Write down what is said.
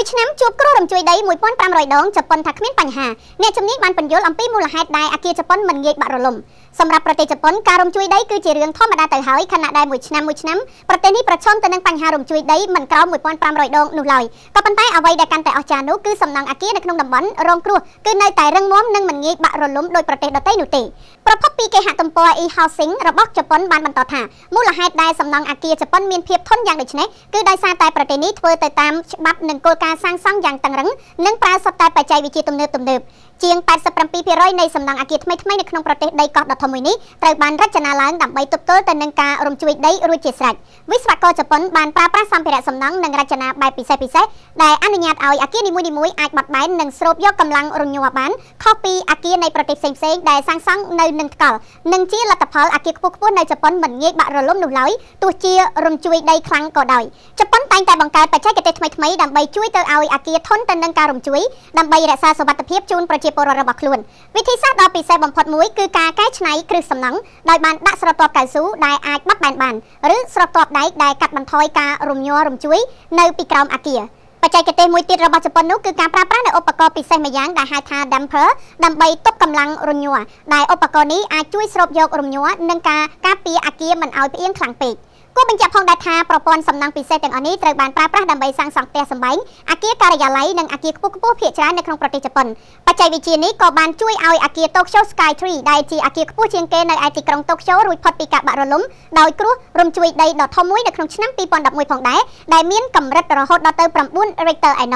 មួយឆ្នាំជួបគ្រោះរំជួយដី1500ដងជប៉ុនថាគ្មានបញ្ហាអ្នកជំនាញបានពន្យល់អំពីមូលហេតុដែលអគារជប៉ុនមិនងាយបាក់រលំសម្រាប់ប្រទេសជប៉ុនការរំជួយដីគឺជារឿងធម្មតាទៅហើយខណៈដែលមួយឆ្នាំមួយឆ្នាំប្រទេសនេះប្រឈមទៅនឹងបញ្ហារំជួយដីមិនក្រោម1500ដងនោះឡើយក៏ប៉ុន្តែអ្វីដែលកាន់តែអស្ចារ្យនោះគឺសំណង់អគារនៅក្នុងតំបន់រងគ្រោះគឺនៅតែរឹងមាំនិងមិនងាយបាក់រលំដោយប្រទេសដទៃនោះទេប្រភពពីគេហទំព័រ e-housing របស់ជប៉ុនបានបន្តថាមូលហេតុដែលសំណង់អគារជប៉ុនមានភាពធន់យ៉ាងដូចនេះគឺដោយសារតែប្រទេសនេះធ្វើទៅតាមច្បាប់និងគោលការណ៍សាងសង់យ៉ាងតឹងរឹងនិងប្រើសុទ្ធតែបច្ចេកវិទ្យាទំនើបទំនើបជាង87%នៃសំណង់អគារថ្មីៗនៅក្នុងប្រទេសដីកោះដ៏ធំមួយនេះត្រូវបានរចនាឡើងដើម្បីទប់ទល់ទៅនឹងការរំជួយដីរួចជាស្រេចវិស្វករជប៉ុនបានប្រើប្រាស់សម្ភារៈសំណង់និងរចនាបែបពិសេសពិសេសដែលអនុញ្ញាតឲ្យអគារនីមួយៗអាចបត់បែននិងស្រូបយកកម្លាំងរញ័របានខុសពីអគារនៃប្រទេសផ្សេងៗដែលសាងសង់នៅនឹងថ្កល់និងជាលទ្ធផលអគារខ្ពស់ៗនៅជប៉ុនមិនងាយបាក់រលំនោះឡើយទោះជារំជួយដីខ្លាំងក៏ដោយជប៉ុនតែងតែបង្កើតបច្ចេកទេសថ្មីៗដើម្បីជួយទៅឲ្យអគារធន់ទៅនឹងការរំជួយដើម្បីរក្សាសុវត្ថិភាពជូនប្រជាពលរដ្ឋរបស់ខ្លួនវិធីសាស្ត្រដ៏ពិសេសបំផុតមួយគឺការកែច្នៃគ្រឹះសំណង់ដោយបានដាក់ស្រទាប់កៅស៊ូដែលអាចបត់បែនបានឬស្រទាប់ដែកដែលកាត់បន្ថយការរំញ័ររំជួយនៅពីក្រោមអគារបច្ចេកទេសមួយទៀតរបស់ជប៉ុននោះគឺការប្រើប្រាស់នូវឧបករណ៍ពិសេសម្យ៉ាងដែលហៅថា damper ដើម្បីទប់កម្លាំងរញ័រដែលឧបករណ៍នេះអាចជួយស្រូបយករញ័រនិងការការពារអគារមិនឲ្យផ្អៀងខ្លាំងពេកគួរបញ្ជាក់ផងដែរថាប្រព័ន្ធសំណង់ពិសេសទាំងអស់នេះត្រូវបានប្រើប្រាស់ដើម្បីសាងសង់ផ្ទះសម្បែងអគារការិយាល័យនិងអគារខ្ពស់ៗភាគច្រើននៅក្នុងប្រទេសជប៉ុនបច្ចេកវិទ្យានេះក៏បានជួយឲ្យអគារ Tokyo Sky Tree ដែលជាអគារខ្ពស់ជាងគេនៅឯទីក្រុងតូក្យូរួចផុតពីការបាក់រលំដោយគ្រោះរំជួយដីដ៏ធំមួយនៅក្នុងឆ្នាំ2011ផងដែរដែលមានកម្រិតរហូតដល់ទៅ9 Richter ឯណោះ។